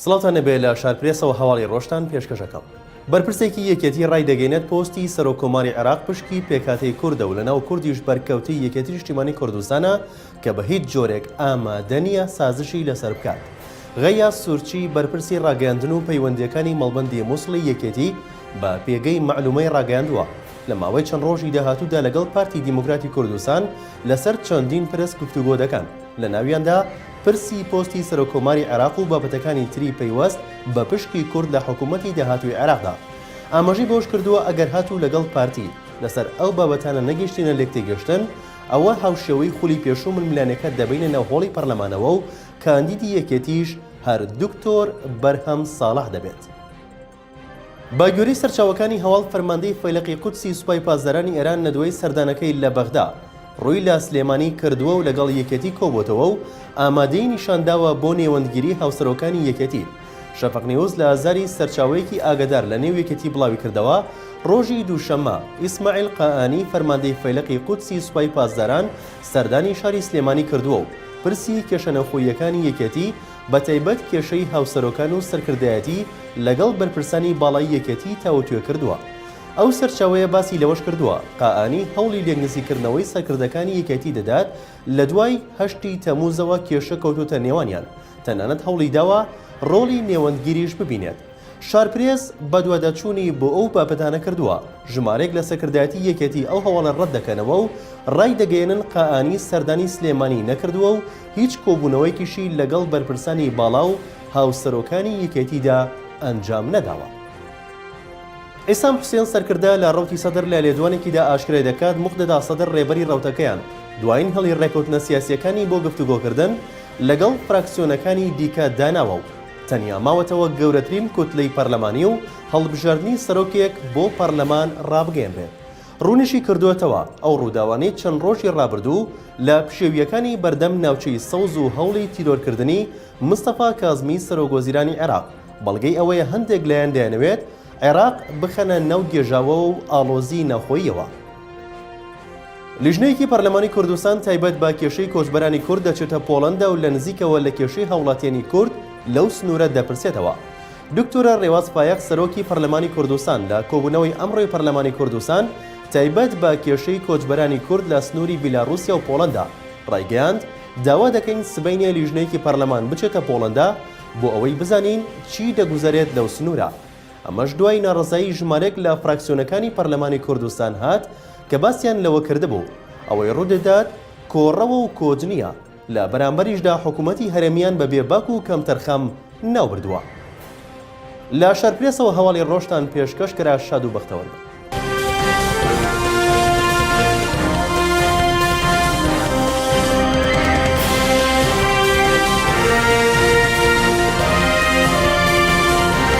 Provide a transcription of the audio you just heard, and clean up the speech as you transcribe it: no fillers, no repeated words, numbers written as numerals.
سڵاوتان لێبێ لە شارپرێسەوە هەواڵی ڕۆژتان پێشکەش ئەکەم. بەرپرسێکی یەکێتی ڕایدەگەینێت پۆستی سەرۆک کۆماری عێراق پشکی پێکهاتەی کوردە و لەناو کوردیش بەرکەوتەی یەکێتی نیشتیمانی کوردستانە کە بە هیچ جۆرێک ئامادە نییە سازشی لەسەر بکات. غەیاس سورچی بەرپرسی ڕاگەیاندن و پەیوەندییەکانی مەڵبەندی موسڵی یەکێتی بە پێگەی مەعلومەی ڕاگەیاندووە لە ماوەی چەند ڕۆژی داهاتوودا لەگەڵ پارتی دیموکراتی کوردستان لەسەر چەندین پرس گفتوگۆ دەکەن لەناویاندا پرسی پۆستی سەرۆککۆماری عێراق و بابەتەکانی تری پەیوەست بە پشکی کورد لە حکوومەتی داهاتووی عێراقدا. ئاماژەی بەوەشکردووە، ئەگەر هاتوو لەگەڵ پارتی لەسەر ئەو بابەتانە نەگەیشتینە لێکتێگەشتن، ئەوە هاوشێوەی خولی پێشوو ململانێکە دەبەینە ناو هۆڵی پەرلەمانەوە و کاندیدی یەکێتیش هەر دکتۆر بەرهەم ساڵح دەبێت. بە گوێرەی سەرچاوەکانی هەواڵ فەرماندەی فەیلەقی قودسی سوپای پاسدارانی ئێران لە دوای سەردانەکەی لە بەغدا ڕووی لە سلێمانی کردووە و لەگەڵ یەکێتی کۆبۆتەوە و ئامادەیی نیشانداوە بۆ نێوەندگیری هاوسەرۆکانی یەکێتی. شەفەق نیوز لە زاری سەرچاوەیەکی ئاگادار لە نێو یەکێتی بڵاویکردەوە، ڕۆژی دووشەممە ئیسماعیل قائانی فەرماندەی فەیلەقی قودسی سوپای پاسداران سەردانی شاری سلێمانی کردووە و پرسی کێشە ناوخۆییەکانی یەکێتی بەتایبەت کێشەی هاوسەرۆکان و سەرکردایەتی لەگەڵ بەرپرسانی باڵای یەکێتی تاوتوێ کردووە. ئەو سەرچاوەیە باسی لەوەش کردووە، قائانی هەوڵی لێکنزیککردنەوەی سەرکردەکانی یەکێتی دەدات، لە دوای هەشتی تەمووزەوە کێشە کەوتۆتە نێوانیان، تەنانەت هەوڵی داوە ڕۆڵی نێوەندگیریش ببینێت. شارپرێس بەدواداچوونی بۆ ئەو بابەتانە کردووە، ژمارەیەک لە سەرکردایەتی یەکێتی ئەو هەواڵە ڕەتدەکەنەوە و ڕایدەگەیەنن قائانی سەردانی سلێمانی نەکردووە و هیچ کۆبوونەوەیەکیشی لەگەڵ بەرپرسانی باڵا و هاوسەرۆکانی یەکێتیدا ئەنجام نەداوە. عیسام حوسێن سەرکردە لە ڕەوتی سەدر لە لێدوانێکیدا ئاشکرای دەکات موقتەدا سەدر ڕێبەری ڕەوتەکەیان دوایین هێڵی ڕێکەوتنە سیاسییەکانی بۆ گفتوگۆکردن لەگەڵ فراکسیۆنەکانی دیکە داناوە و تەنیا ماوەتەوە گەورەترین کوتلەی پەرلەمانی و هەڵبژاردنی سەرۆکێک بۆ پەرلەمان ڕابگەیەنرێت. ڕوونیشی کردووەتەوە، ئەو ڕووداوانەی چەند ڕۆژی ڕابردوو لە پشێوییەکانی بەردەم ناوچەی سەوز و هەوڵی تیرۆرکردنی مستەفا کازمی سەرۆکوەزیرانی عێراق، بەڵگەی ئەوەیە هەندێک لایەن دەیانەوێت عێراق بخەنە ناو گێژاوە و ئاڵۆزیی ناوخۆییەوە. لیژنەیەکی پەرلەمانی کوردستان تایبەت بە کێشەی کۆچبەرانی کورد دەچێتە پۆڵەندا و لە نزیکەوە لە کێشەی هاوڵاتیانی کورد لەو سنوورە دەپرسێتەوە. دکتۆرە رێواز فایەق سەرۆکی پەرلەمانی کوردستان لە کۆبوونەوەی ئەمڕۆی پەرلەمانی کوردستان تایبەت بە کێشەی کۆچبەرانی کورد لە سنووری بیلاروسیا و پۆڵەندا رایگەیاند، داوا دەکەین سبەینێ لیژنەیەکی پەرلەمان بچێتە پۆڵەندا بۆ ئەوەی بزانین چی دەگوزەرێت لەو سنوورە. ئەمەش دوای ناڕەزایی ژمارەیەک لە فراکسیۆنەکانی پەرلەمانی کوردستان هات کە باسیان لەوە کردبوو ئەوەی ڕوودەدات کۆڕەوە و کۆچ نییە، لە بەرامبەریشدا حکومەتی هەرێمیان بە بێباک و کەمتەرخەم ناوبردووە. لە شارپرێسەوە هەواڵی ڕۆژتان پێشکەش کرا شاد و بەختەوەر بن.